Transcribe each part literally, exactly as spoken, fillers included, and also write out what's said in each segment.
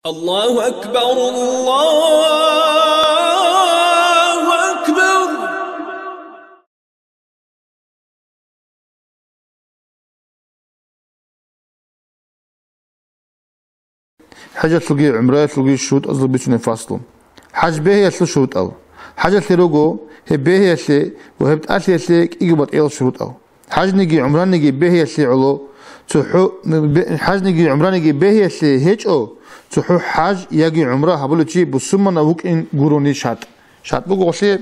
الله أكبر، الله أكبر. ХӀажалъулги гӀумраялъулги шурутӀазул бицунеб фаслу. ХӀаж бегьиялъул шурутӀал. ХӀажалъе руго гьеб бегьиялъе ва гьеб тӀалъиялъе кӀиго батӀиял шурутӀал. ХӀажниги гӀумраниги бегьиялъе гӀоло, цохӀо, бе-, хӀажниги гӀумраниги бегьиялъе гьечӀо, цохӀо хӀаж яги гӀумра гьабулев чи бусурманав вукӀин гурони шартӀ. ШартӀ буго гъолъие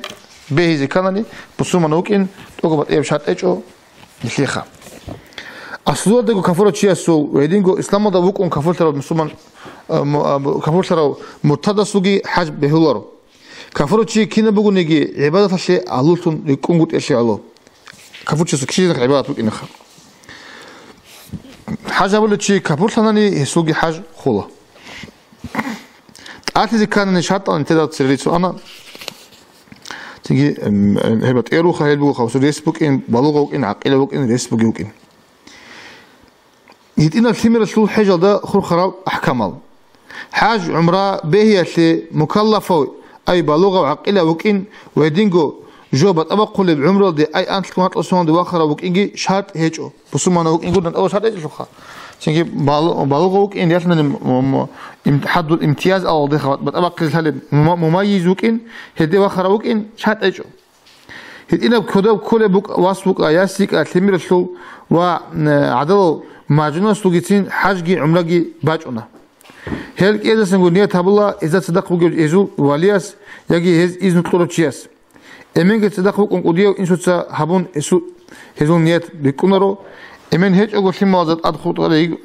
бегьизе кканани, бусурманав вукӀин, тӀокӀаб батӀияб шартӀ гьечӀо нилъеха. Аслуялдаго кафурав чиясул ва гьединго исламалда вукӀун кафурлъарав мусулман, а, му-, а, бу-, кафурлъарав муртадасулги хӀаж бегьуларо. Кафурав чи кинаб бугониги гӀибадаталъе гьалуллъун рикӀкӀунгутӀиялъе гӀоло. Кафурчиясул кижилан гӀибадат букӀинаха. ХӀаж гьабулев чи кафурлъанани, гьесулги хӀаж хула. ТӀалъизе кканани шартӀалъ нилъеда цере рицун ана. Цинги, м, гьеб батӀияб руха гьел бугоха, гьесул рес букӀин, балугъав вукӀин, гӀакъилав вукӀин, рес бугев вукӀин. ГьитӀинаб лъимералъул хӀежалда хурхарал ахӀкамал. ХӀаж, гӀумра бегьиялъе мукаллафав, ай балугъав гӀакъилав вукӀин ва гьединго жо батӀа бахъулеб гӀумруялде ай анлъго гьоркьоб соналде вахарав вукӀинги шартӀ гьечӀо. Бусурманав вукӀин гурони тӀаса шартӀ гьечӀелъулха. Цинги балу-, балугъав вукӀин ялъунани м-, м-, им-, хӀаддул имтияз алалдеха батӀа бахъизе лъалеб мума-, мумаййиз вукӀин, гьелде вахарав вукӀин шартӀ гьечӀо. ГьитӀинаб кодоб кколеб букӀ-, вас вукӀа, яс йикӀа лъимералъул ва, м, гӀадалал мажнуналъулгицин хӀажги гӀумраги бачӀуна. Гьел кӀиязасанго ният гьабула гьезда цадахъ бугев гьезул валияс яги гьез изну кьурав чияс. Эменги цадахъ вукӀун кӀудияв инсуца гьабун гьесу-, гьезул ният рикӀкӀунаро, эмен гьечӀого лъималазда тӀад хутӀарай йиг-,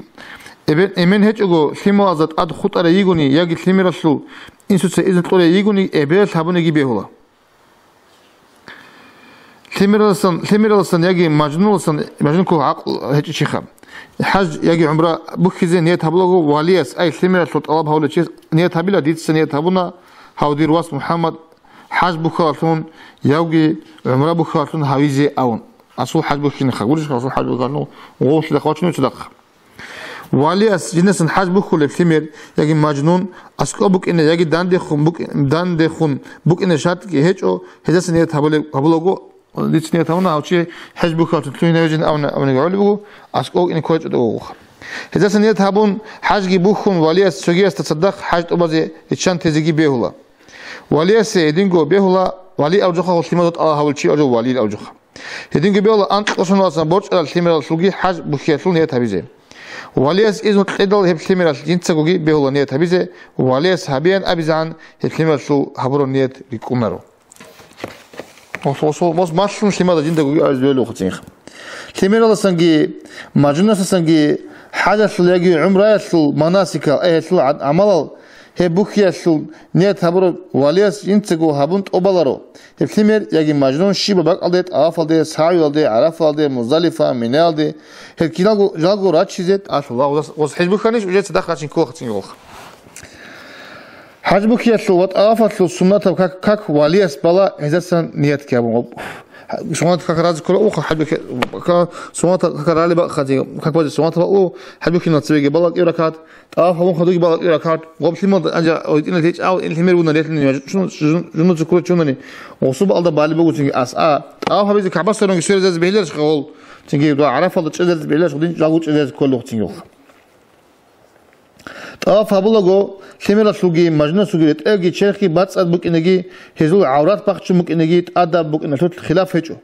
эбе-, эмен гьечӀого лъималазда тӀад хутӀарай йигони яги лъимералъул инсуца изну кьурай йигони эбелалъ гьабуниги бегьула. Лъимераласан, лъимераласан яги мажнуналасан, мажнун ккола гӀакълу гьечӀев чиха. ХӀаж яги гӀумра бухьизе ният гьабулаго валияс, ай лъимералъул тӀалаб гьавулев чияс ният гьабила, дица ният гьабуна, гьав дир вас МухӀаммад хӀаж бухьалъун, явги гӀумра бухьалъун гьавизе авун. Асул хӀаж бухьинаха, гурищха, асул хӀаж бухьалъун, гъовлъи дахъ вачун цадахъ. Валияс жиндасан хӀаж бухьулеб лъимер яги мажнун, аскӀоб букӀине яги дандехун букӀи-, дандехун букӀине шартӀги гьечӀо, гьезасан ният гьабулеб-, гьабулаго, дица ният гьабуна, гьав чи хӀеж бухьалъун лъугьинавижин авна, авниги гӀолеб буго, аскӀов вукӀине кколеб чӀутӀа вугоха. Гьезасан ният гьабун, хӀажги бухьун, валияс цогиясда цадахъ хӀаж тӀубазе риччан тезеги бегьула. Валиясе гьединго бегьула, вали авжухъа гьев лъималазда тӀалаб гьавулев чи авжухъа, валиял авжухъа. Гьединго бегьула анкьго соналдасан борчӀарал лъимералъулги хӀаж бухьиялъул ният гьабизе. Валияс изну кьедал гьеб лъимералъ жинцагоги бегьула ният гьабизе, валияс гьабеян абизегӀан гьеб лъимералъул гьабураб ният рикӀкӀунаро. Гъос-, гъос-, гъос малъун лъимада жиндагоги абизе бегьулеб буго цинги. Лъимералдасанги, мажнуналдасанги хӀажалъул яги гӀумраялъул манасикал, ай гьелъул гӀад-, гӀамалал, гьеб бухьиялъул ният гьабураб валияс жинцаго гьабун тӀубаларо. Гьеб лъимер яги мажнун щибаб бакӀалде, тӀавафалде, сагӀюялде, ГӀарафаялде, Муздалифа, Минаялде, гьел киналго жалго рачизе тӀалъула. Гъос-, гъос хӀеж бухьанищ, уже цадахъ рачун кколаха цинги гъолха. ХӀаж бухьиялъул ва тӀавафалъул суннатаб как, как валияс бала, гьезасан ниятги гьабун. Суннат как разе ккола уха, хӀаж бухьи-, ка-, суннат как рали бакӀ хадиги, как базе суннатаб у, хӀаж бухьинал цебеги бала кӀиго ракагӀат, тӀаваф гьабун хадуги бала кӀиго ракагӀат, гъоб лъималда анжа гьитӀинал гьечӀав, ил лъимер вуна релълъинин ва жу-, жу-, жу-, жунуца ккурачунани, гъосул бакӀалда балеб буго цинги ас, а, тӀаваф гьабизе КагӀба сверунги сверизаризе бегьиларищ гъол, цинги дугӀа ГӀарафалда чӀезаризе бегьиларищ, гъодин жагу чӀезаризе кколеб буго цинги гъолха. ТӀаваф гьабулаго, лъимералъулги, мажнуналъулги ретӀелги черхги бацӀцӀад букӀинеги, гьезул гӀаврат бахчун букӀинеги тӀадаб букӀиналъул хилаф гьечӀо.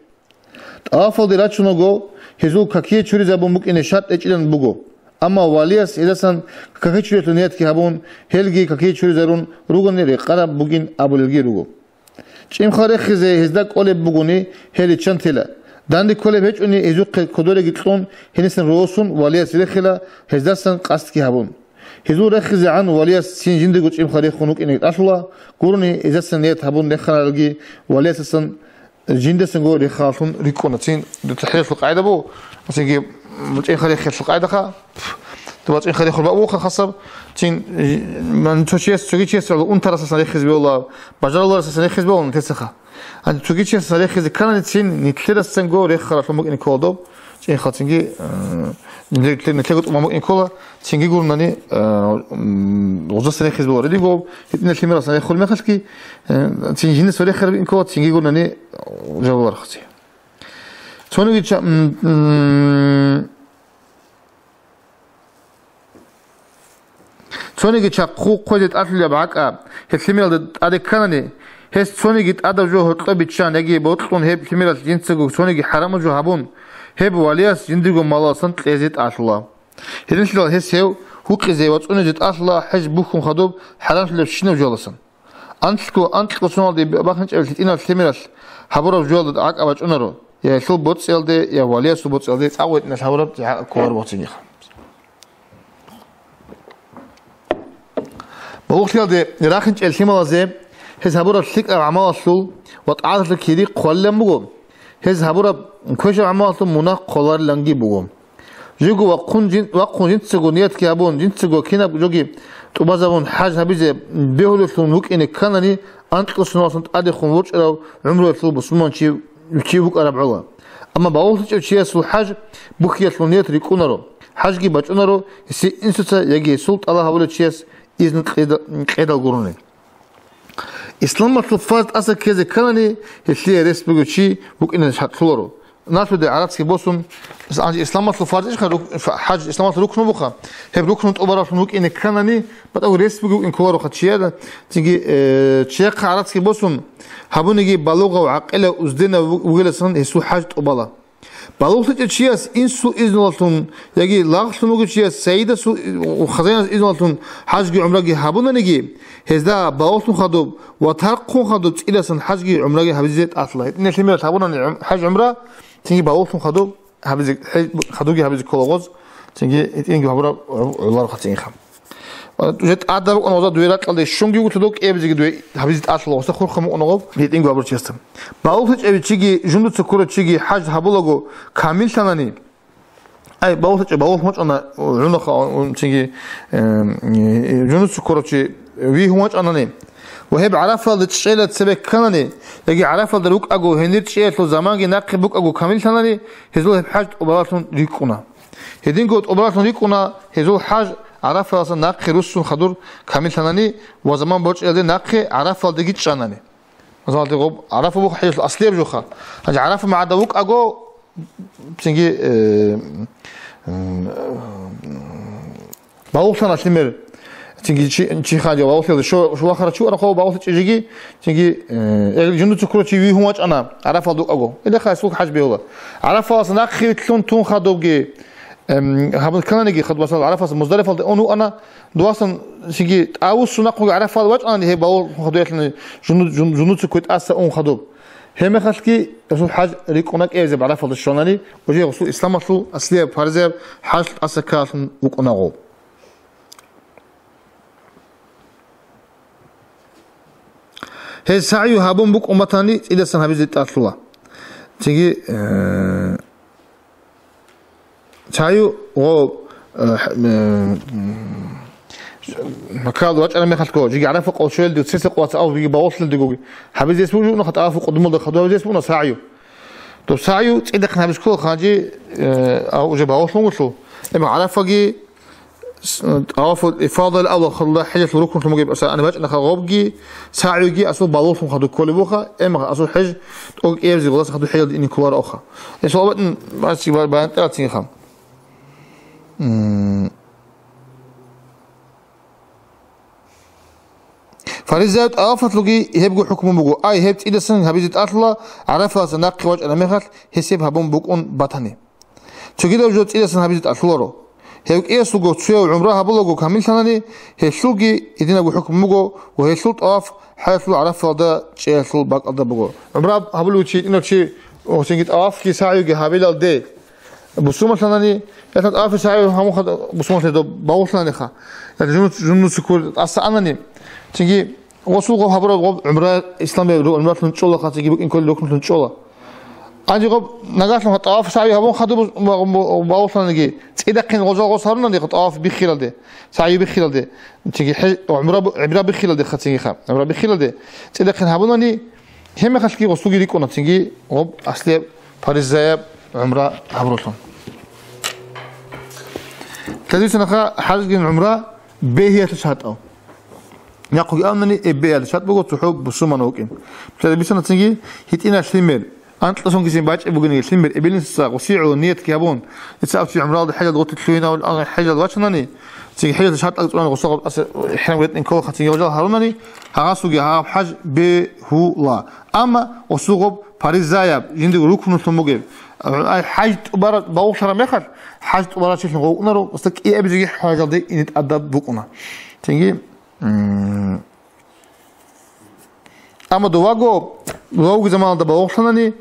ТӀавафалде рачунаго, гьезул какие чуризабун букӀине шартӀ гьечӀилан буго. Амма валияс гьезасан какие чурилъул ниятги гьабун, гьелги какие чуризарун ругони рекъараб бугин абулелги руго. ЧӀимхал рехизе гьезда кӀолеб бугони, гьел риччан тела. Данде кколеб гьечӀони, гьезухъе кодореги кьун, гьенисан росун валияс рехила, гьездасан къасдги гьабун. Гьезул рехизегӀан валияс цин жиндего чӀимхал рехун вукӀине тӀалъула, гурони гьездасан ният гьабун реханаралги, валиясасан жиндасанго рехаллъун рикӀкӀуна. Цин тахӀиралъул къагӀида буго, цинги чӀимхал рехиялъул къагӀидаха, Дуба чӀинха рехур бакӀ бугоха хасаб, цин, э, ман цо чияс, цоги чияс унтарасасан рехизе бегьула, бажаруларасасан рехизе бегьула нилъецаха. Гьанже цоги чиясасан рехизе кканани цин, нилъерасанго рехаралъун букӀине ккола доб, Эхал цинги, э, нилъер-, нилъего тӀубан букӀин ккола, цинги гурнани, э, м, гъозаса рехиз була редиго, гьитӀинал лъимералсан рехул мехалъги, э, цин жинас рехараб ин ккола, цинги гурнани, э, жаваб барахъаси. Цониги ча-, м, м, Цониги чахъу хъвезе тӀалъулеб гӀакӀа гьеб лъимералда тӀаде кканани, гьес цониги тӀадаб жо гьоркьоб биччан яги бокьун гьеб лъимералъ жинцаго цониги хӀарамаб жо гьабун, гьеб валияс жиндирго малалсан кьезе тӀалъула. Гьединлъидал гьес гьев гьукъизе ва цӀунизе тӀалъула хӀеж бухьун хадуб хӀарамлъулебщинаб жоялдасан. Анлъго анкьго соналде бахинчӀеб лъитӀинаб лъимералъ гьабураб жоялда гӀакӀа бачӀунаро, я гьелъул боцӀиялде, я валиясул боцӀиялде цӀакъ гьитӀиналъ гьабураб гӀакӀа кколаро бохцинеха. Балугълъиялде рахинчӀел лъималазе гьез гьабураб лъикӀаб гӀамалалъул ва тӀагӀаталъул кири хъвалилан буго, гьез гьабураб квешаб гӀамалалъул мунагь хъвалариланги буго. Жиго вахъун жин-, вахъун жинцаго ниятги гьабун, жинцаго кинаб жоги тӀубазабун хӀаж гьабизе бегьулелъун вукӀине кканани, анкьго соналъун тӀадехун ворчӀарав гӀумруялъул бусурманчи чи вукӀараб гӀола. Амма балугълъичӀев чиясул хӀаж бухьиялъул ният рикӀкӀунаро, хӀажги бачӀунаро гьесие инсуца яги гьесул тӀалаб гьабулев чияс изну кьеда-, кьедал гурони. Исламалъул фарз тӀаса ккезе кканани, гьелъие рес бугев чи вукӀине шартӀлъуларо. Налъуде гӀарацги босун, ис-, исламалъул фарз ишха, рук-, фа-, хӀаж исламалъул рукну буха, гьеб рукну тӀубаралъун вукӀине кканани, батӀав рес бугев ин кколароха чияда, цинги, э, чияхъа гӀарацги босун, гьабуниги балугъав гӀакъилав узденав ву-, вугеласан гьесул хӀаж тӀубала. БалугълъичӀев чияс инсул изнулалъун яги лагълъун вугев чияс саидасул, хазаинас изнулалъун хӀажги гӀумраги гьабунаниги, гьезда балугълъун хадуб ва тархъун хадуб цӀидасан хӀажги гӀумраги гьабизе тӀалъула. ГьитӀинал лъимералъ гьабунани гӀум-, хӀаж-гӀумра, цинги балугълъун хадуб гьабизе, хӀеж-, хадубги гьабизе ккола гъоз, цинги гьитӀинги гьабураб гӀу-, гӀоларо хъацӀинха. Ва уже тӀадаб букӀун гъоза дуе ракьалде щунги вугьлъудул кӀиабизеги дуе гьабизе тӀалъула гъоса хурхъа мукӀун гъоб гьитӀинги гьабурчиясда. БалугълъичӀев чиги, жундуца ккурав чиги хӀаж гьабулаго камиллъанани, ай, балугълъичӀев балугълъун вачӀана, гӀунаха, цинги, эм, жундуца ккурав чи вигьун вачӀанани, ва гьеб ГӀарафалда чӀела цебе кканани, яги ГӀарафалда рукӀаго гьенир чӀиялъул заманги нахъе букӀаго камиллъанани, гьезул гьеб хӀаж тӀубалалъун рикӀкӀуна. Гьединго тӀубалалъун рикӀкӀуна гьезул хӀаж ГӀарафалдаса нахъе руссун хадур камиллъанани ва заман борчӀиялде нахъе ГӀарафалдаги чӀанани. Масалалъе гъоб ГӀарафа буха хӀежалъул аслияб жоха. Гьанже ГӀарафа магӀарда вукӀаго, цинги, э, м, балугълъана лъимер, цинги чи, чи ханже балугълъиялда шо, шо вахара чи вара хо балугълъичӀей жеги, цинги, э, эгер жундуца ккурав чи вигьун вачӀана ГӀарафалда вукӀаго. Гьелеха гьесул хӀаж бегьула. ГӀарафалдаса нахъе вилълъун тун хадубги, эм, гьабун ккананиги хадуб, масала, ГӀарафалдаса Муздалифалде ун вукӀана, Дуасан сиги тӀавуссун нахъуги ГӀарафалда вачӀанани, гьеб балугълъун хадуялъани жуну-, жун-, жундуца кквей тӀаса ун хадуб. Гьеб мехалъги гъосул хӀаж рикӀкӀуна кӀиабизе ГӀарафалда щванани, уже гъосул исламалъул аслияб парзаяб хӀаж тӀаса ккаралъун вукӀунаго. Гьез сагӀю гьабун букӀун батани, цӀидасан гьабизе тӀалъула. Цинги, э, СагӀю, гъо, э, хӀ-, э, м, Маккаялда вачӀараб мехалъго, жеги ГӀарафа къо щвелалде, цеса къваца ав биги багъулъалдего, гьабизес бугеб уна, тӀавафу къудумалда хадур гьабизес буна сагӀю. Доб сагӀю цӀидахъин гьабиз ккола ханжи, э, ав уже багъулъунгулъул. Эм ГӀарафаги, с-, тӀавафу ифадал авал хадула хӀежалъул рукнлъун бугеб аса ани бачӀана хадубги, сагӀюги асул багъулъун хадур кколеб буха, эм асул хӀеж тӀокӀкӀиябизе гъуласа хадур хӀежалда ине кколаро аха. Эсул абатн баси баян тӀарацинха. М. Фаризаяб тӀавафалъулги гьебго хӀукму буго, ай, гьеб цӀидасан гьабизе тӀалъула, ГӀарафалдаса нахъе вачӀараб мехалъ гьес гьеб гьабун букӀун батани. Цогидаб жо цӀидасан гьабизе тӀалъуларо. Гьев кӀиясулго цояв гӀумра гьабулаго камиллъанани, гьелъулги гьединабго хӀукму буго ва гьелъул тӀаваф хӀалалъул ГӀарафалда чӀеялъул бакӀалда буго. ГӀумра гьабулев чи, гьитӀинав чи, гьесинги тӀавафги сагӀюги гьабилалде, бусурманлъанани, яхӀ тӀафи сагӀи гьамуха бусурманлъи доб багъулъананиха. Яхъ жуну-, жунуцукур тӀаса анани, цинги гъосул гъоб гьабураб гъоб гӀумра исламияб ру-, гӀумралъун чӀола, хъацӀиги букӀин кколи рукнулъун чӀола. Гьанже гъоб нагагьлъун тӀаваф сагӀи гьабун хадуб ба-, ба-, багъулъанаги, цӀидахъин гъозал гъос гьарунани тӀаваф биххиралде, сагӀи биххиралде, цинги хӀеж-, гӀумра бу-, гӀибра биххиралде, хъацӀигиха, гӀумра биххиралде, цӀидахъин гьабунани, Гьебмехалъги гъосулги рикӀкӀуна цинги гъоб аслияб паризаяб гӀумра гьабуралъун. Лъадисанаха хӀажги гӀумра бегьиялъул шартӀал. Нахъуги абунани, эб бегьиялъул шартӀ буго цохӀо бусурман вукӀин. Лъадисанацинги гьитӀина лъимер, анкьасунгисин бачӀи бугениги лъимер, эбелинса гъусигӀула ниятги гьабун, дица абчи гӀумралда хӀежалда гъутӀи лъугьинавул ан хӀежал вачанани, цинги хӀежалъул шартӀал цӀунани гъусагъаб тӀаса хӀрам ретӀин ккола хъацинги гъожал гьарунани, гьагъасуги гьаб хӀаж бегьула. Амма гъусугъаб паризаяб, жиндирго рукнулъун бугеб. Ай, хӀаж тӀубара-, багъулъараб мехалъ, хӀаж тӀубарачилъун гъовкъунаро, устар кӀиабизеги хӀажалде ине тӀадаб букӀуна. Цинги, м, амма доваго, доваго заманалда багъулъанани,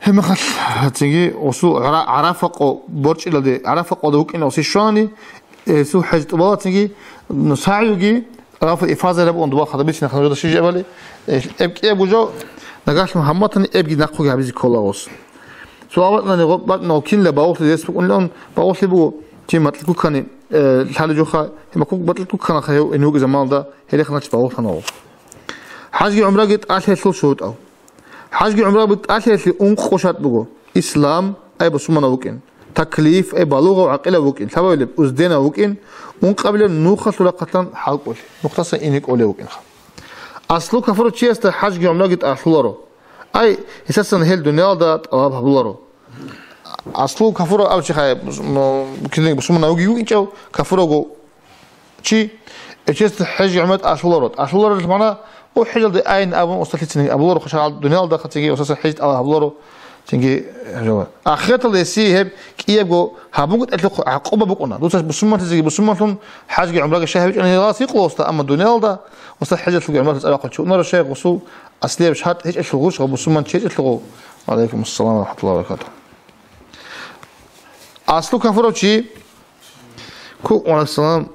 гьеб мехалъ, цинги, гъусу гӀара-, ГӀарафа къо борчӀилалде, ГӀарафа къода вукӀина гъуси щвани, гьесул хӀеж тӀубала цинги, сагӀюги, ТӀаваф ифаза гьабун дова хадаб бицина ханжуда щижабали, э, эб кӀиябго жо, нагагьлъун гьамматани эбги нахъуги гьабизе ккола гъос. Суал батӀани гъо-, батӀнав кинла багъулъи рес букӀунилан багъулъи буго, чи матӀлъи куккани, э, лъали жоха, гьеб маккук батӀлъи кукканаха гьев ин вугеб заманалда гьелехъ нач багъулъанав. ХӀажги гӀумраги тӀалъиялъул шурутӀал. ХӀажги гӀумраги тӀалъиялъе ункъо шартӀ буго: ислам, ай бусурманав вукӀин, таклиф, ай балугъав гӀакъилав вукӀин, лъабабилеб узденав вукӀин, ункъабилеб нухалъул рахъалъан хӀалкӀолъи, нухдасан ине кӀолев вукӀинха. Аслу кафурав чиясда хӀажги гӀумраги тӀалъуларо. Ай, гьесасан гьел дуниялда тӀалаб гьабуларо. Аслу кафурав абучихъай, м, кинги бусурманав вугев вукӀинчӀев, кафуравго чи, эчесда хӀеж гӀумрат тӀалъуларо. ТӀалъуларелъ магӀна, о, хӀежалде айин абун, усталъицин абуларо, хъушагӀал дуниялда хъацаги, устаса хӀеж тӀала гьабуларо, цинги, ахираталда гьесие гьеб кӀиябго гьабунго тӀалъухъ гӀакъуба букӀуна. Дуца бусурманлъизеги бусурманлъун хӀажги гӀумраги щай гьабичӀани гьелас гьикъула уста, амма дуниялда уста хӀежалъулги гӀумралъулги цӀарахъал чи унаро, щай гъусул аслияб шартӀ гьечӀелъул гъуш ва бусурман чечӀелъул гъу. Ва алейкум ассалам ва рахматуллагьи ва баракатугь. Аслу кафурав чи, Ку-, валейкум салам.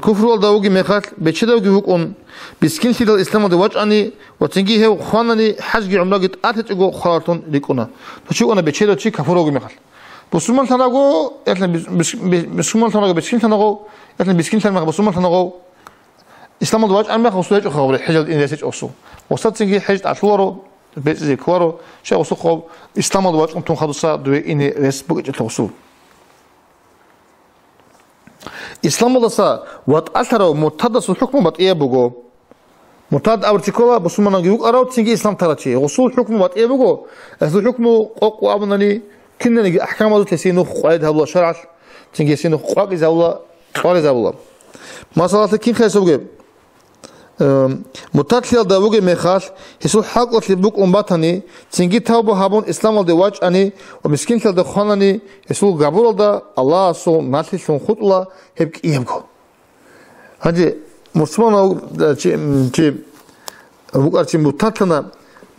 Куфруялда вугеб мехалъ, бечедавги вукӀун, бискинлъидал исламалде вачӀани ва цинги гьев хванани, хӀажги гӀумраги тӀалъичӀого хвалалъун рикӀкӀуна. Нуч вукӀана бечедав чи кафур вугеб мехалъ. Бусурманлъанаго, яхълъи бис-, бис-, бис-, бусурманлъанаго бискинлъанаго, яхълъи бискинлъан мехалъ бусурманлъанаго, исламалда вачӀан мехалъ гъусул гьечӀо хабури, хӀежалде ине рес гьечӀо гъусул. Гъусда цинги хӀеж тӀалъуларо, бецӀизе кколаро, щай гъусул хъуб исламалда вачӀун тун хадуса дуе ине рес букӀичӀелъул гъусул. Исламалдаса ватӀалъарав муртадасул хӀукму батӀияб буго. Муртад абурчи ккола, бусурманавги вукӀарав, цинги ислам тарав чи. Гъусул хӀукму батӀияб буго, гьесул хӀукму къокъ абунани, кинаниги ахӀкамазул гьесие нух къварид гьабула шаргӀалъ, цинги гьесие нух къвакӀизабула, кьваризабула. Масалалъе, кин хесубги, Эм, муртадлъиялда вугеб мехалъ, гьесул хӀалкӀолъи букӀун батани, цинги тавба гьабун исламалде вачӀани ва мискинлъиялда хванани, гьесул габуралда Аллагьасул налъилъун хутӀула гьеб кӀиябго. Гьанже мусулманав, э, чи, м, чи букӀарчи муртадлъана,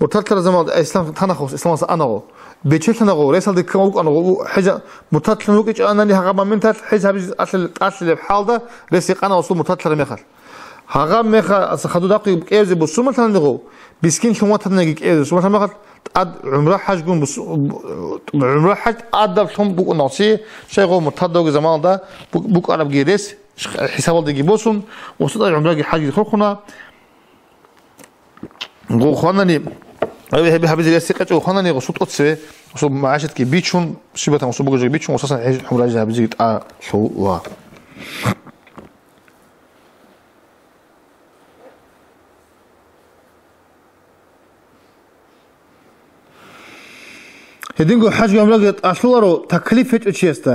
муртадлъараб заманалда ислам танахъус, исламалдаса анагъо, бечелъанагъо, ресалде ккан вукӀанагъо, у, хӀежа муртадлъун вукӀичӀанани гьагъаб моменталъ хӀеж гьабизе тӀалъилеб, тӀалъилеб хӀалда рес гьекъана гъусул муртадлъараб мехалъ. Гьагъаб меха-, аса хадур дакъиги кӀевзе бусурманлъанани гъов, бискинлъун ватаниги кӀевзе бусурманлъан мехалъ, тӀад гӀумра-хӀажгун бусу-, гӀумра-хӀаж тӀадаб лъун букӀун гъосие, щай гъов муртадавги заманалда бу-, букӀарабги рес, хӀисабалдеги босун, гъосда тӀад гӀумраги хӀажги хурхуна, гъов хванани, гьаб-, гьаб-, гьабизе рес гьекъечӀого хванани гъосул тӀоцеве, гъосул магӀишатги бичун, щибатан гъосул бугеб жоги бичун, гъосасан хӀеж-, гӀумра-хӀеж гьабизеги тӀалъула. Гьединго хӀажги гӀумраги тӀалъуларо таклиф гьечӀев чиясда.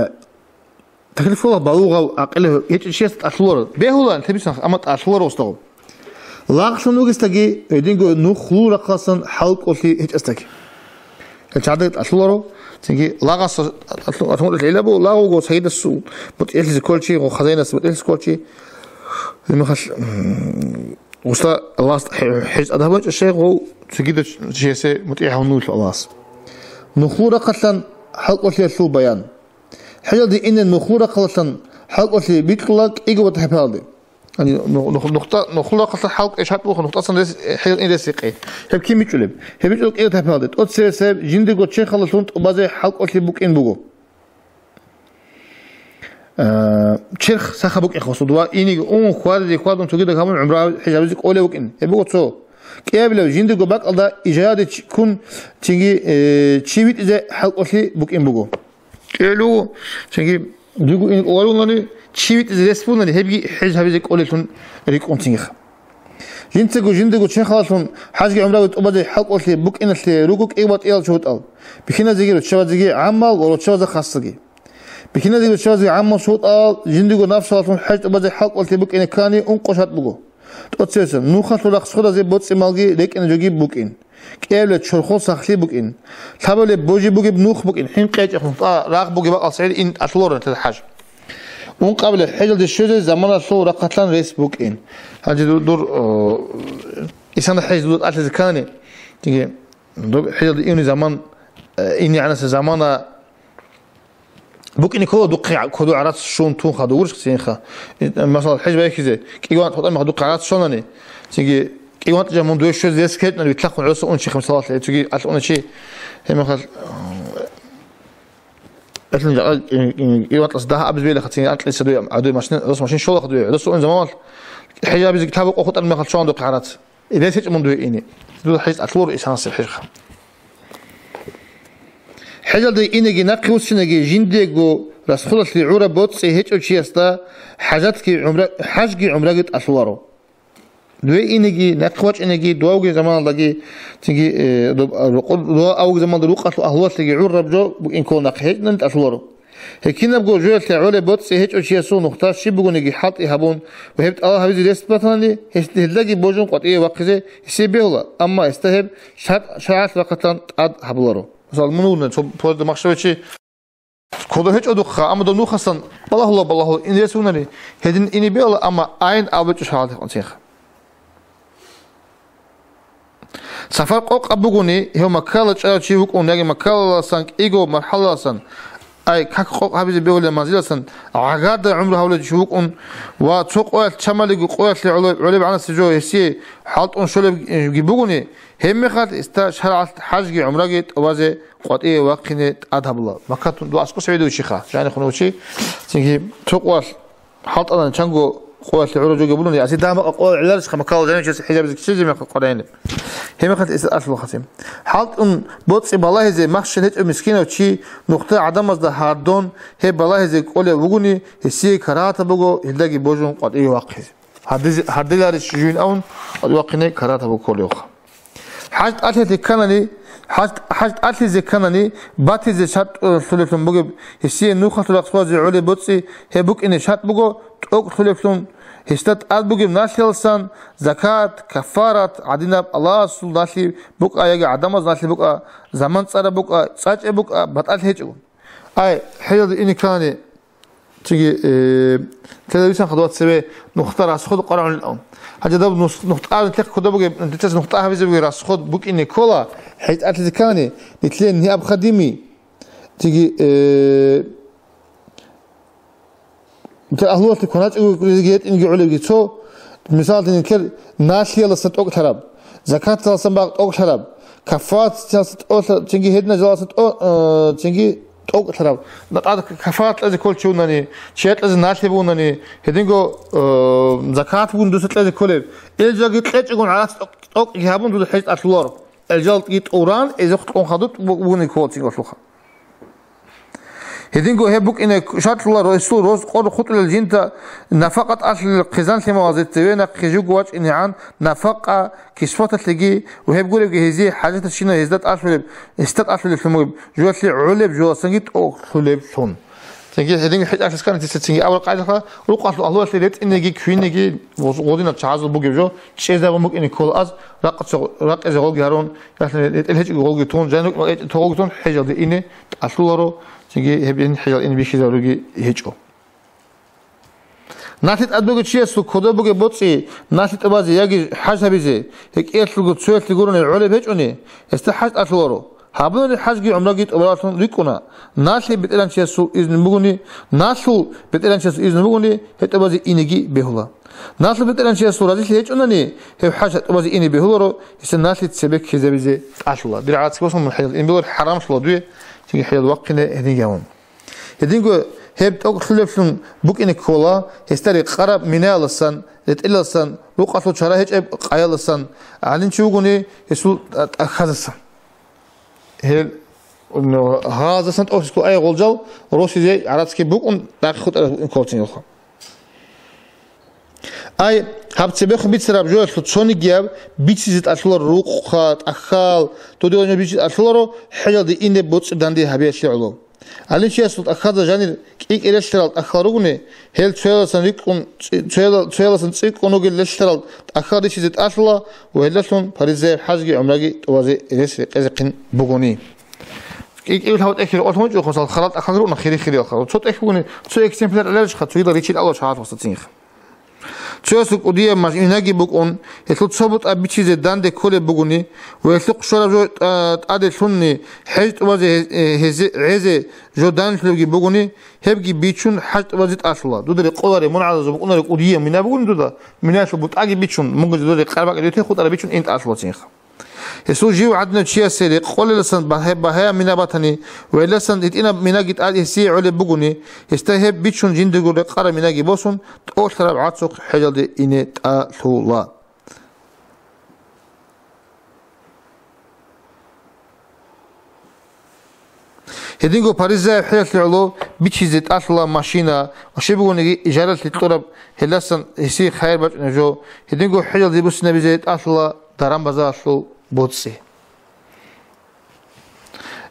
Таклиф ккола балугъав, гӀакъилав гьечӀев чиясда тӀалъуларо. Бегьула, лъебисан, амма тӀалъуларо устагъу. Лагълъун вугесдаги, гьединго нухлул рахъалъан хӀалкӀолъи гьечӀесдаги. Гьел чагӀадаги тӀалъуларо, цинги лагъасда тӀалъу-, тӀалъун гӀелабу, лагъуго сагидасул мутӀигӀлъизе кколчи, гъо хазаинасда мутӀигӀлъизе кколчи, гьеб мехалъ, м, гъусда Аллагьас хӀе-, хӀеж тӀад гьабунчӀо щай гъов цогидав чиясе мутӀигӀ гьавун вугелъул Аллагьас. Нухлул рахъалъан хӀалкӀолъиялъул баян. ХӀежалде ине нухлул рахъалъан хӀалкӀолъи бикьула кӀиго батахӀапалде. Яни, ну-, ну-, нухта-, нухлул рахъалъан хӀалкӀ ишгьатӀ буго, нухтасан рес, хӀел ин рес гьекъей. Гьеб кин бичӀчӀулеб? Гьеб бичӀчӀул кӀиго батахӀапалде. ТӀоцебесеб жиндирго черхалдалъун тӀубазе хӀалкӀолъи букӀин буго. Э, черх сахаб букӀин хасуд ва иниги ун хьвадизе хьвадун цогида гьабун гӀумра хӀеж гьабизе кӀолев вукӀин. Гьеб буго цо. КӀиабилев жиндирго бакӀалда ижаде чи-, ккун цинги, э, чи витӀизе хӀалкӀолъи букӀин буго. КӀиабилев цинги Дуго ин кӀоларулани, чи витӀизе рес бугони, гьебги хӀеж гьабизе кӀолелъун рикӀкӀунцинги. Жинцаго жиндего черхалалъун хӀажги гӀумраги тӀубазе хӀалкӀолъи букӀиналъе руго кӀикъоялда чӀужутӀал, бихьиназеги руччабазеги гӀаммал ва руччабазда хасаги. Бихьиназеги руччабазеги гӀаммал чӀужутӀал жиндего напсалалъун хӀеж тӀубазе хӀалкӀолъи букӀине ккани ункъо шартӀ буго. ТӀоцевесан, нухалъул рахсходазе боцӀи-малги рекӀине жоги букӀин. КӀиабилеб чорхол сахлъи букӀин. Лъабабилеб божи бугеб нух букӀин. ХӀинкъи гьечӀеб нухда рагъ бугеб бакӀалда гӀел ин тӀалъуларо нилъеда хӀаж. Ункъабилеб хӀежалде щвезе заманалъул рахъалъан рес букӀин. Гьанже дур, дур, о, исана хӀеж дуда тӀалъизе ккани, диги, дур хӀежалде ивни заман, э, инегӀанаса замана, БукӀине ккола духъе кодо гӀарац щун тун хадур гурищ цинха. Масала, хӀеж байхьизе, кӀигӀван тӀамаха духъе гӀарац щонани, цинги кӀигӀван тӀамаха мун дуе щвез рес ккечӀнани, витлъахъун гӀоса унчихъ, мисалалъе, цоги алъуначи, гьеб мехалъ, гьелъин жакъа кӀигӀван тӀамаха дагь абизе белаха, цинги анкьиса дуе, гӀадуе машин, гӀоса машин щолаха дуе, гӀоса ун заманалъ, хӀеж абизе китаб къо хутӀан мехалъ щван духъе гӀарац. Рес гьечӀо мун дуе ине. Дуда хӀеж тӀалъуларо исанасеб хӀежха. ХӀежалде инеги нахъе вуссинеги жиндиего расходалъе гӀураб боцӀи гьечӀев чиясда хӀажатги гӀумра-, хӀажги гӀумраги тӀалъуларо. Дуе инеги, нахъе вачӀинеги, дуавги заманалдаги, цинги, э, доб-, рокъоб-, дуа авги заманалда рукъалъул агьлуялъеги гӀураб жо букӀин ккола, нахъе гьечӀони тӀалъуларо. Гьеб кинабго жоялъе гӀолеб боцӀи гьечӀев чиясул нухда щиб бугониги хӀалтӀи гьабун ва гьеб тӀалаб гьабизе рес батани, гьес гьелдаги божун къватӀиве вахъизе гьесие бегьула, амма гьесда гьеб шар-, шаргӀалъ рахъалъан тӀад гьабуларо. Мисал, мун вугони, цо поезда махщавичи кодо гьечӀодухъа, амма дов нухасан балагьула-балагьула ин рес вугони, гьедин ине бегьула, амма айн абичӀо шаргӀалъ рехъонцинха. Сафар къокъаб бугони, гьев Маккала чӀарав чи вукӀун яги Маккалаласан кӀиго мархӀалаласан, ай, как къокъ гьабизе бегьулел манзиласан гӀагада гӀумру гьавулев чи вукӀун ва цо къоялъ чамалиго къоялъе гӀолеб-, гӀолеб гӀанасеб жо гьесие хӀалтӀун щолебги бугони, гьебмехалъ гьесда шаргӀалъ хӀажги гӀумраги тӀубазе къватӀиве вахъине тӀад гьабула. Маккатун дугӀа аскӀос гӀедуй чиха, жанихъун чи, цинги цо къоялъ хӀалтӀанани чанго къоялъе гӀураб жоги бугони, аси дагьаб-макъаб къоял гӀеларищха Маккалал жанивчияс хӀеж абизе кичӀезе мехалъ къваригӀинаб. Гьебмехалъ гьесда тӀалъулаха цин. ХӀалтӀун боцӀи балагьизе махщел гьечӀев мискинав чи нухда гӀадамазда гьардон гьеб балагьизе кӀолев вугони, гьесие карагьатаб буго гьелдаги божун къватӀиве вахъизе. Гьардизе-, гьардиларищ жугьин абун къватӀиве вахъине карагьатаб буго кколевха. ХӀаж тӀалъизе кканани, хӀаж, хӀаж тӀалъизе кканани, батизе шартӀ лъолеблъун бугеб, гьесие нухалъул рахсходазе гӀолеб боцӀи гьеб букӀине шартӀ буго, тӀокӀ лъолеблъун, гьесда тӀад бугеб налъиялсан, закат, кафарат, гӀадинаб Аллагьасул налъи букӀа яги гӀадамаз налъи букӀа, заман цӀараб букӀа, цӀачӀеб букӀа, батӀалъи гьечӀого. Ай, хӀежалде ине кканани, цинги, э, телевизор хадув цеве нухда расход къварагӀунилан. Гьанже даб нус-, нухда нилъехъ кодоб бугеб, нилъеца нухда гьабизе бугеб расход букӀине ккола, хӀеж тӀалъизе ккани, нилъее необходимый. Цинги, э, нилъер агьлуялъе кваначӀого гьечӀинги гӀолебги цо, мисалги, нилъер налъиялдаса тӀокӀлъараб, закаталдасан бакъ тӀокӀлъараб, кафараталдаса тӀо-, цинги гьединал жалалдаса тӀо-, э, цинги тӀокӀлъараб. На-, тӀад кафарат кьезе кколев чи вунани, чияр кьезе налъи бугунани, гьединго, э, закат бугун дуца кьезе кколеб. Ил жалги кьечӀогун гӀарац тӀокӀ-, тӀокӀги гьабун дуда хӀеж тӀалъуларо. Ил жалги тӀуран, эзехъ кьун хадуб бугуни ккола цинги гьалъулха. Гьединго гьеб букӀине шартлъула росул роз къор хутӀулел жинда нафакъа тӀалъулел хъизан-лъималазе цеве нахъе жуго вачӀинегӀан нафакъа, кисваталъеги ва гьеб гуребги гьезие хӀажатащинав гьезда тӀалъулеб, гьесда тӀалъулеблъун бугеб, жоялъе гӀолеб жоласанги тӀокӀлъулеблъун. Цинги гьединго хӀеж ахӀискан дица цинги абураб къайдалъа, рукъалъул агьлуялъе ретӀинеги, квинеги, гъодинал чагӀазул бугеб жо, чӀезабун букӀине ккола аз, ракъаца-, ракъизе гъолги гьарун, яхълъи ретӀел гьечӀого гъолги тун, жаниб гъолги тун, хӀежалде ине тӀалъуларо, цинги гьеб ин хӀежал ин бихьизаруги гьечӀо. Налъи тӀад бугев чиясул кодоб бугеб боцӀи налъи тӀубазе яги хӀаж гьабизе, гьекӀиялъулго цоялъе гурони гӀолеб гьечӀони, гьесда хӀаж тӀалъуларо. Гьабунани хӀажги гӀумраги тӀубаралъун рикӀкӀуна. Налъи бетӀергьанчиясул изну бугони, налъул бетӀергьанчиясул изну бугони, гьеб тӀубазе инеги бегьула. Налъул бетӀергьанчиясул разилъи гьечӀунани, гьев хӀаж тӀубазе ине бегьуларо, гьесда налъи цебе ккезабизе тӀалъула. Дир гӀадатги босун, мун хӀежал ин бегьуларо, хӀарамлъула дуе, цинги хӀежал вахъине гьединги гьавун. Гьединго гьеб тӀокӀлъулеблъун букӀине ккола, гьесда рекъараб минаялдасан, ретӀелалдасан, рукъалъул чара гьечӀеб къаялдасан, гӀалимчи вугони гьесул тӀа-, тӀахьазасан. Гьел ну, гьаздасан тӀохьизе ккола, ай гъолжал росизе гӀарацги букӀун, дагъихъ хутӀараб букӀин кколцин гьелха. Ай, гьаб цебехун бицараб жоялъул цонигияб бицизе тӀалъуларо рукъ-хъа, тӀахьал, дудуланив бичи тӀалъуларо хӀежалде ине боцӀи данде гьабиялъе гӀоло. ГӀалимчиясул тӀахьазда жанир кӀикӀи релълъарал тӀахьал ругони, гьел цояласан рикӀкӀун, цӀи-, цояла-, цояласан цӀикӀкӀун ругел релълъарал тӀахьал ричизе тӀалъула ва гьелдалъун паризаяб хӀажги гӀумраги тӀубазе рес рекъезехъин бугони. КӀикӀи гьав тӀехь рекъолъ гьунчӀухъун, сал харал тӀахьал ругони хири-хириялха. Цо тӀехь бугони, цо экземпляр гӀеларищха, цогидал ричил алал шагьат васацинха. Цоясул кӀудияб маж-, минаги букӀун, гьелъул цо бутӀа бичизе данде кколеб бугони ва гьелъухъ щвараб жо тӀа-, тӀаде лъунни хӀеж тӀубазе гьез-, э, гьезе-, гӀезе жо данлъулебги бугони, гьебги бичун хӀаж тӀубазе тӀалъула. Дуда рекъолареб, мун гӀадазул букӀунареб кӀудияб мина бугони дуда, минаялъул бутӀаги бичун, мунги дуда рекъараб бакӀ дете хутӀараб бичун ин тӀалъулацинха. Гьесул жив гӀадинав чиясе рекъолеласан багьа-, багьаяб мина батани ва гьелдасан гьитӀинаб минаги тӀад гьесие гӀолеб бугони, гьесда гьеб бичун жиндирго рекъараб минаги босун, тӀолъараб гӀацухъ хӀежалде ине тӀалъула. Гьединго паризаяб хӀежалъе гӀоло бичизе тӀалъула машина ва щиб бугониги ижаралъе кьураб, гьелдасан гьесие хайир бачӀунеб жо, гьединго хӀежалде буссинабизе тӀалъула даран-базаралъул боцӀи.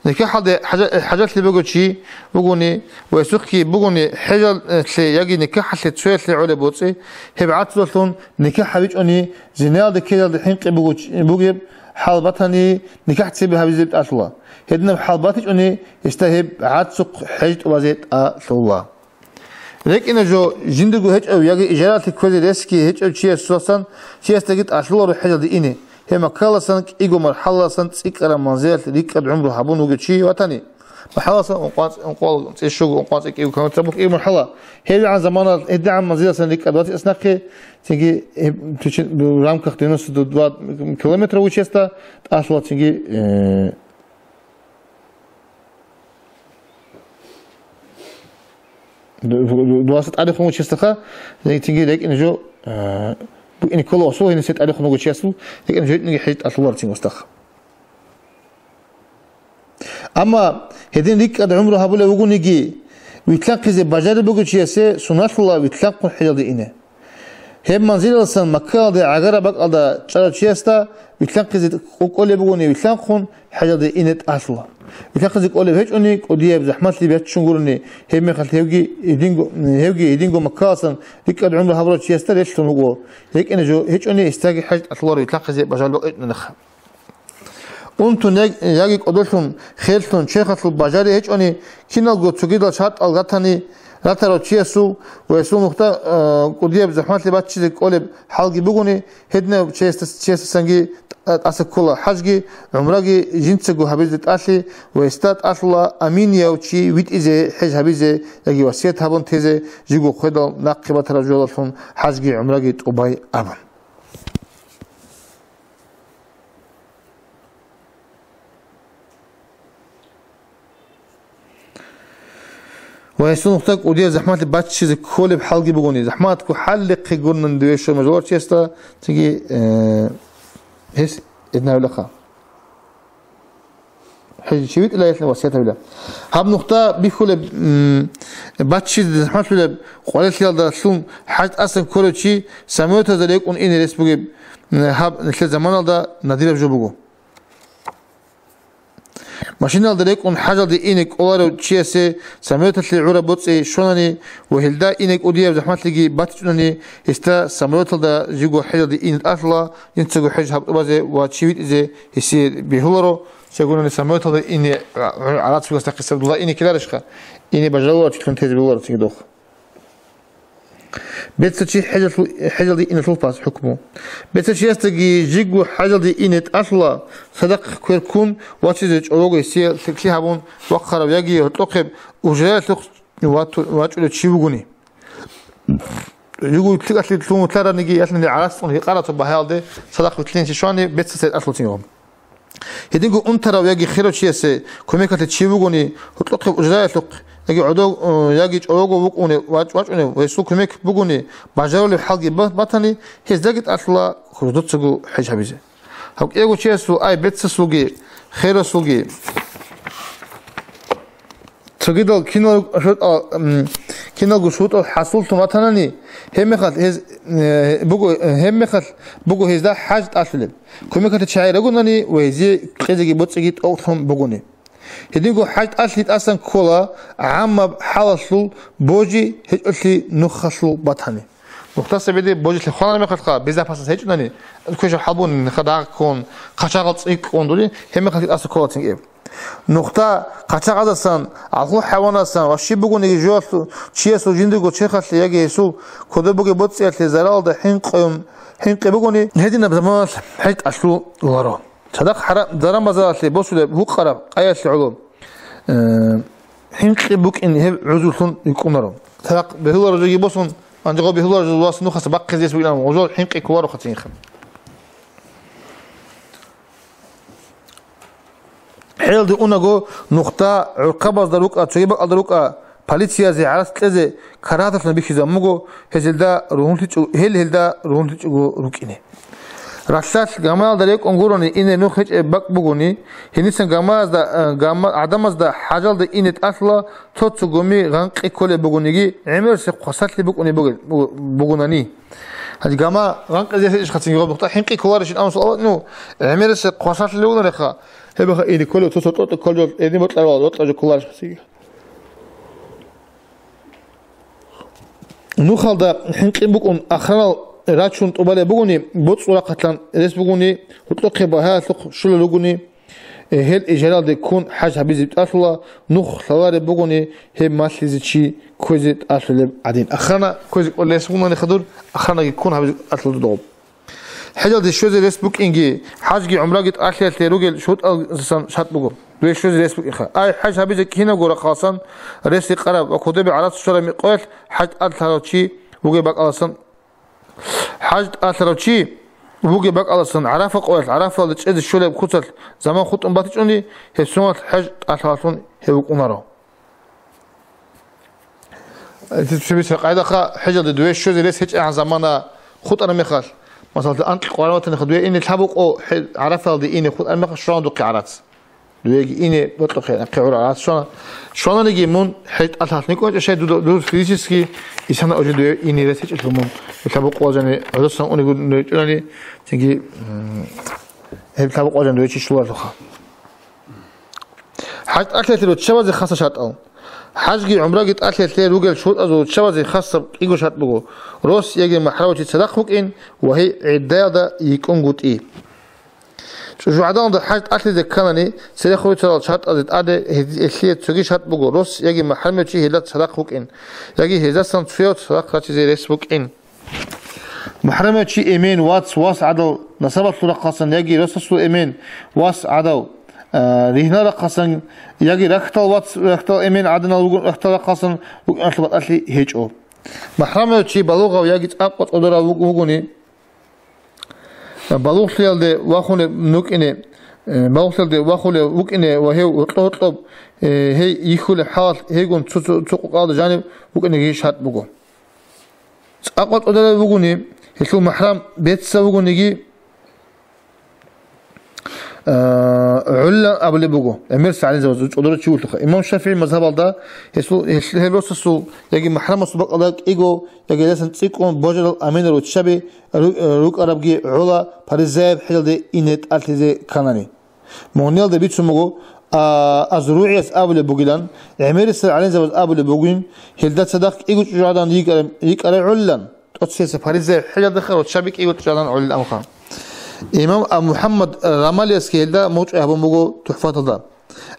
НикахӀалде хӀажа-, хӀажалъи бугев чи вугони ва гьесухъги бугони хӀежалъе яги никахӀалъе цоялъе гӀолеб боцӀи, гьеб гӀацӀцӀулъун никахӀ гьабичӀони, зинаялде ккезалде хӀинкъи бугев чи-, бугеб хӀал батани, никахӀ цебе гьабизе тӀалъула. Гьединаб хӀал батичӀони, гьесда гьеб гӀацухъ хӀеж тӀубазе тӀалъула. РекӀина жо, жиндирго гьечӀев яги ижаралъе кквезе ресги гьечӀев чиясуласан чиясдаги тӀалъуларо хӀежалде ине. Гьеб Маккаласан кӀиго мархӀалаласан цӀикӀкӀараб манзилалъ рикӀкӀад гӀумру гьабун вугев чи ватани. МархӀаласан ункъван-, ункъвал-, цӀе-, щуго, ункъван-, цӀе-, кӀиго километр буго кӀиго мархӀала. ГьебгӀан заманалъ, гьедигӀан манзиласан рикӀкӀад ватес нахъе, цинги гьеб тучи-, в рамках девяносто два километра вугев чиясда тӀалъула цинги, э, Ду-, ду-, дуаса тӀадехун вугев чиясдаха, цинги рекӀина жо, а, букӀине ккола асул гьениса тӀадехун вугев чиясул, рекӀина жо гьечӀониги хӀеж тӀалъуларцин гьесдаха. Амма гьедин рикӀкӀад гӀумру гьабулев вугониги, вилълъанхъизе бажариб бугев чиясе сунналъула вилълъанхъун хӀежалде ине. Гьеб манзилаласан Маккаялде гӀагараб бакӀалда чӀарав чиясда вилълъанхъизе кӀолеб бугони вилълъанхъун, хӀежалде ине тӀалъула. Вилълъанхъизе кӀолеб гьечӀони, кӀудияб захӀмалъи баччун гурони, гьебмехалъ гьевги гьединго, гьевги гьединго Маккаласан рикӀкӀад гӀумру гьабурав чиясда релълъун вуго. РекӀина жо гьечӀони, гьесдаги хӀеж тӀалъуларо вилълъанхъизе бажарулеб бакӀ гьечӀони нахъа. Унтун яг-, яги кӀодолъун, херлъун, черхалъул бажари гьечӀони, киналго цогидал шартӀал ратани, ратарав чиясул ва гьесул нухда, а, кӀудияб захӀмалъи баччизе кӀолеб хӀалги бугони, гьединав чиясдас-, чиясдасанги тӀа-, тӀаса ккола хӀажги, гӀумраги жинцаго гьабизе тӀалъи ва гьесда тӀалъула аминияв чи витӀизе хӀеж гьабизе яги васият гьабун тезе, живго хведал нахъе батараб жоялъун хӀажги гӀумраги тӀубай абун. Ва гьесул нухда кӀудияб захӀмалъи баччизе кколеб хӀалги бугони, захӀматго хӀалихъе гурнан диве щван мажаларчиясда, цинги, э, гьес гьединавилаха. ХӀеж чи витӀила гьелъин васият гьабила. Гьаб нухда бихьулеб, м, баччизе захӀмалъулеб къварилъиялдалъун хӀаж тӀасан кколев чи самолетазда рекӀун ине рес бугеб, м, гьаб нилъер заманалда надираб жо буго. Машиналда рекӀун хӀажалде ине кӀоларев чиясе самолеталъе гӀураб боцӀи щванани ва гьелда ине кӀудияб захӀмалъиги батичӀунани, гьесда самолеталда живго хӀежалде ине тӀалъула, жинцаго хӀеж гьаб тӀубазе ва чи витӀизе гьесие бегьуларо, щайгурелъул самолеталда ине гӀарацугас нахъисеб дула ине ккеларищха, ине бажаруларчилъун тезе бегьуларо цинги дохъ. Беццачи хӀежалъу-, хӀежалде иналъул пас хӀукму. Беццачиясдаги жигу хӀежалде ине тӀалъула, цадахъ квер ккун вачизе чӀобого гьесие лъикӀлъи гьабун вахъарав яги гьоркьохъеб ужраялъухъ вату-, вачӀулев чи вугони. Жигу лъикӀалъи лъун вутлараниги, ялъуни гӀарацӀун гьикъараб цо багьаялде цадахъ вилълъинчи щвани, беццасе тӀалъуцин гьабун. Гьединго унтарав яги херав чиясе кумекалъе чи вугони, гьоркьохъеб ужраялъухъ, яги гӀодов, э, яги чӀового вукӀунев, вач-, вачӀунев, гьесул кумек бугони, бажарулеб хӀалги ба-, батани, гьездаги тӀалъула хурдуцаго хӀеж гьабизе. Гьав кӀиявго чиясул, ай, беццасулги, херасулги, Цогидал кинал шуртӀал, м, киналго шуртӀал хӀасуллъун ватанани, гьебмехалъ гьез, э, буго, э, гьебмехалъ буго гьезда хӀаж тӀалъулеб. Кумекалъе чагӀи ругонани ва гьезие кьезеги боцӀиги тӀокӀлъун бугони. Гьединго хӀаж тӀалъи тӀасан ккола гӀаммаб хӀалалъул божи гьечӀолъи нухалъул батани. Нухтаса беде божилъи хванар мехалъха, безопасность гьечӀунани, квешаб хӀалбун, хадагъ ккун, хъачагъал цӀикӀкӀун дури, гьебмехалъги тӀаса кколацин кӀеб. Нухта хъачагъазасан, гӀалхул хӀайванасан ва щиб бугониги жоялъул чиясул жиндирго черхалъе яги гьесул кодоб бугеб боцӀиялъе заралда хӀинкъун, хӀинкъи бугони, гьединаб заманалъ хӀеж тӀалъуларо. Цадахъ хӀара-, даран-базаралъе босулеб гьукъараб къаялъе гӀоло, э, хӀинкъи букӀин гьеб гӀузрулъун рикӀкӀунаро. Цадахъ бегьуларо жоги босун, анжего бегьуларо жо вас нухаса бахъизе гьес бугилан, гъужал хӀинкъи кколаро хъацинха. ХӀелалде унаго нухда гӀурхъабазда рукӀа, цоги бакӀалда рукӀа, полициязе гӀарац кьезе карагьаталъун бихьизабун буго, гьезелда ругьунлъичӀо-, гьел гьелда ругьунлъичӀого рукӀине. Ралъдалъ гамаялда рекӀун гурони ине нух гьечӀеб бакӀ бугони, гьенисан гамаязда, э, гама-, гӀадамазда хӀажалде ине тӀалъула, цо-цо гуми гъанкъи кколеб бугониги, гӀемерисеб хвасарлъи букӀунеб бугел-, бу-, бугунани. Гьанже гама гъанкъизе гьечӀищ хъацин гьаб нухда хӀинкъи кколарищин абун суал батани, ну, гӀемерисеб хвасарлъи бугунарехха, гьебаха ине кколев, цо-цо тӀотӀо кколев, гьедин бокьарал, бокьарал жо кколарищ хъацин. Нухалда хӀинкъи букӀун, охранал рачун тӀубалеб бугони, боцӀул рахъалъан рес бугони, гьоркьохъе багьаялъухъ щулел ругони, э, гьел ижаралде ккун хӀаж гьабизе тӀалъула, нух лъалареб бугони, гьеб малъизе чи кквезе тӀалъулеб гӀадин. Охрана кквезе кӀолеб рес бугони хадур, охранаги ккун гьабизе тӀалъула додоб. ХӀежалде щвезе рес букӀинги, хӀажги гӀумраги тӀалъиялъе ругел шуртӀалдасан шартӀ буго. Дуе щвезе рес букӀинха. Ай, хӀаж гьабизе кинабго рахъаласан рес рекъараб ва кодобе гӀарац щвараб микъоялъ хӀаж тӀалъарав чи вугеб бакӀаласан, хӀаж тӀалъарав чи вугеб бакӀаласан ГӀарафа къоялъ, ГӀарафаялде чӀезе щолеб куцалъ заман хутӀун батичӀони, гьеб соналъ хӀеж тӀалъалъун гьев вукӀунаро. Итил цебиса къайдаха хӀежалде дуе щвезе рес гьечӀегӀан замана хутӀараб мехалъ, масалалда, анкь къваригӀатаниха дуе ине лъабукъо хӀе-, ГӀарафаялде ине хутӀараб мехалъ щвана духъе гӀарац. Дуеги ине бокьухъе нахъе гӀура гӀарац щвана. Щвананиги мун хӀеж тӀалъалъ никӀо гьечӀо, щай дуда, дур физически исана уже дуе ине рес гьечӀелъул мун. Лъабукъо вазани гӀодосан унего речӀунани, цинги, м, гьеб лъабукъо вазани дуе чи щулалъуха. ХӀаж тӀалъиялъе руччабазе хасаб шартӀал. ХӀажги гӀумраги тӀалъиялъе ругел шуртӀазул руччабазе хасаб кӀиго шартӀ буго: рос яги махӀрамав чи цадахъ вукӀин ва гьей гӀиддаялда йикӀунгутӀи. ЧӀужугӀаданалда хӀаж тӀалъизе кканани, церехъ рицарал шартӀазе тӀаде гьез-, гьелъие цоги шартӀ буго: рос яги махӀрамав чи гьелда цадахъ вукӀин, яги гьездасан цояв цадахъ рачизе рес букӀин. МухӀарамав чи эмен, вац, вас гӀадал, насабалъул рахъалъан яги росасул эмен, вас гӀадав, а, ригьнал рахъалъан яги рахьдал, вац, рахьдал эмен гӀадинал вугун, рахьдал рахъалъан вукӀиналъул батӀалъи гьечӀо. МухӀарамав чи балугъав яги цӀакъ къотӀодорав вуг-, вугони, балугълъиялде вахунеб нукӀине, э, балугълъиялде вахулев вукӀине ва гьев гьоркьо-гьоркьоб, э, гьей йихьулеб хӀалалъ гьейгун цо-, цо-, цо къокъалда жаниб вукӀинеги шартӀ буго. ЦӀакъ къотӀодорав вугони, гьелъул мухӀрам бецав вугониги, а, гӀолилан абулеб буго, гӀемерисел гӀалимзабаз, цӀодоре чи вугелъулха. Имам ШафигӀи мазгьабалда гьесул, гьел-, гьел росасул яги мухӀрамасул бакӀалда кӀиго яги гьелдасан цӀикӀкӀун божарал аминал руччаби ру-, рукӀарабги гӀола паризаяб хӀежалде ине тӀалъизе кканани. Мугъниялда бицун буго, а, АзругӀияс абулеб бугилан, гӀемерисел гӀалимзабаз абулеб бугин, гьелда цадахъ кӀиго чӀужугӀадан йикӀарай, йикӀарай гӀолилан, тӀоцебесеб паризаяб хӀежалдеха руччаби кӀиго чӀужугӀадан гӀолилан абуха. Имам Абу МухӀаммад Рамалиясги гьелда мугъчӀвай гьабун буго ТухӀфаталда.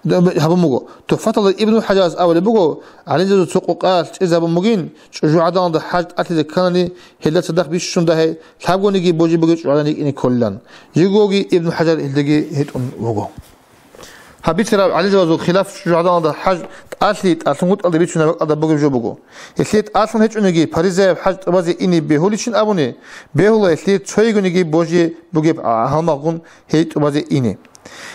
Гьабун буго. ТухӀфаталда Ибну ХӀажарас абулеб буго, гӀалимзабазул цо къокъаялъ чӀезабун бугин, чӀужугӀаданалда хӀаж тӀалъизе кканани, гьелда цадахъ бищун дагьай лъабгониги божи бугеб чӀужугӀадан йикӀине кколилан. Жигоги Ибну ХӀажар гьелдаги гьетӀун вуго. Гьаб бицараб гӀалимзабазул хилаф чӀужугӀаданалда хӀаж тӀалъи тӀалъунгутӀалда бицунеб бакӀалда бугеб жо буго. Гьелъие тӀалъун гьечӀониги паризаяб хӀаж тӀубазе ине бегьулищин абуни, бегьула гьелъие цойигониги божи бугеб гьалмагъгун гьей тӀубазе ине.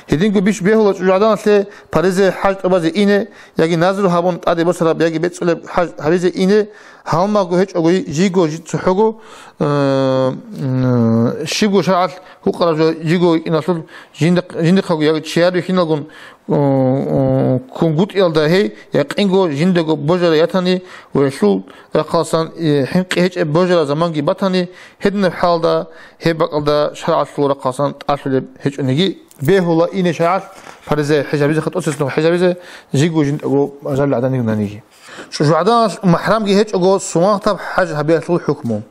Гьединго бищун бегьула чӀужугӀаданалъе паризаяб хӀаж тӀубазе ине, яги назру гьабун тӀаде босараб, яги бецӀулеб хӀаж гьабизе ине, гьалмагъго гьечӀого жиго жи-, цохӀого, э, м, щибго шаргӀалъ гьукъараб жо жиго йикӀиналъул жинда-, жиндихъего яги чияр бихьиналгун, э, э, кунгутӀиялда гьей якъинго жиндаго божарай ятани ва гьелъул рахъаласан, э, хӀинкъи гьечӀеб божараб заманги батани, гьединаб хӀалалда гьеб бакӀалда шаргӀалъул рахъаласан тӀалъулеб гьечӀониги, бегьула ине шаргӀалъ паризаяб хӀеж гьабизе, хатӀуцесун хӀеж гьабизе, жиго жиндаго ажалил гӀадан йигнаниги. ЧӀужугӀаданалъ махӀрамги гьечӀого суннатаб хӀаж гьабиялъул хӀукму.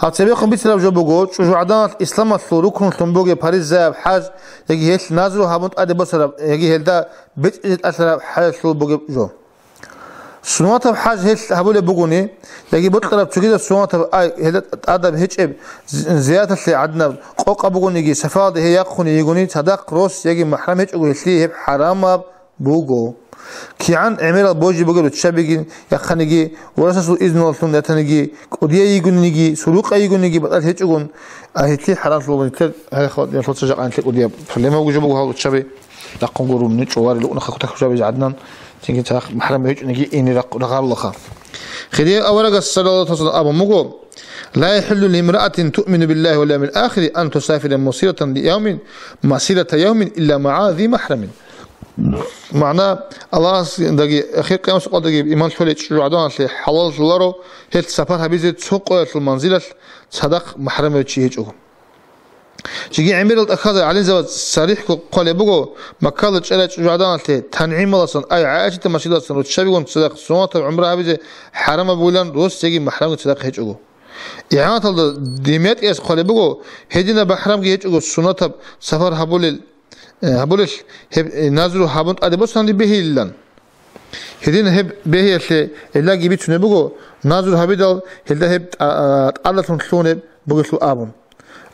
Гьаб цебехун бицараб жо буго, чӀужугӀаданалъ исламалъул рукнулъун бугеб паризаяб хӀаж, яги гьелъ назру гьабун тӀаде босараб, яги гьелда бецӀизе тӀалъараб хӀажалъул бугеб жо. Суннатаб хӀаж гьелъ гьабулеб бугони, яги бокьараб цогидаб суннатаб ай гьелда тӀадаб гьечӀеб, з-, зияталъе гӀадинаб къокъаб бугониги, сафаралде гьей яхъуней йигони, цадахъ рос яги махӀрам гьечӀого гьелъие гьеб хӀарамаб буго. КигӀан гӀемерал божи бугеб руччабиги яхъаниги, варасасул изнулалъун ятаниги, кӀудияй йигониги, сурукъай йигониги батӀалъи гьечӀогун, а гьелъие хӀарамлъугьун нилъер гьай халатӀиялъуца жакъа нилъер кӀудияб проблема бугеб жо буго гьал руччаби. Рахъун гуро, мунчӀо варил укӀуна хъа кутакаб жабизе гӀадинан, цинги цадахъ махӀрам гьечӀониги ине рахъ-, рагъарулаха. Хирияб аварагас саллаллагьу гӀалайгьи ва саллам абун буго: «Ла яхӀиллу лимраатин туъмину биллагьи вал явмил ахири ан тусафира масиратан яумин, масирата яумин илла магӀа зи махӀрамин». МагӀна: Аллагьасдаги ахир къиямасеб къоялдаги иман лъолей чӀужугӀаданалъе хӀалаллъуларо гьелъ сапар гьабизе цо къоялъул манзилалъ цадахъ махӀрамав чи гьечӀого. Жеги гӀемерал тӀахьазда гӀалимзабаз сарихӀго хъвалеб буго, Маккалда чӀарай чӀужугӀаданалъе ТангӀималасан, ай ГӀайшатил масжидаласан руччабигун цадахъ суннатаб гӀумра гьабизе хӀарамаб бугилан рос яги махӀрамги цадахъ гьечӀого. ИгӀанаталда ДимятӀияс хъвалеб буго, гьединаб махӀрамги гьечӀого суннатаб сапар гьабулел, э, гьабулелъ гьеб, э, назру гьабун тӀаде босанани бегьилилан. Гьедин гьеб бегьиялъе гӀиллаги бицунеб буго, назру гьабидал гьелда гьеб тӀа-, а, тӀадалъун лъугьунеб бугелъул абун.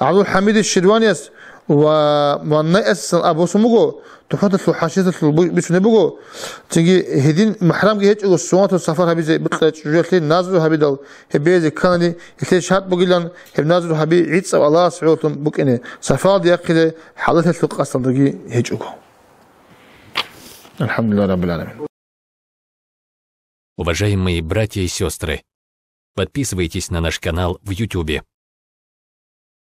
ГӀабдулхӀамид Ширванияс ва Муаннаиасасан абулеб буго, ТухӀфаталъул хӀашияталъул бу-, бицунеб буго, цинги гьедин махӀрамги гьечӀого суннатаб сапар гьабизе бикьарай чӀужуялъе назру гьабидал гьеб бегьизе кканани, гьелъие шартӀ бугилан гьеб назру гьаби гӀицӀаб Аллагьас гӀололъун букӀине, сафаралде яхъизе хӀалалъиялъул къасдалдаги гьечӀого. АлхӀамдулиллагьи раббил гӀаламин. Уважаемые братья и сестры, подписывайтесь на наш канал в Ютубе.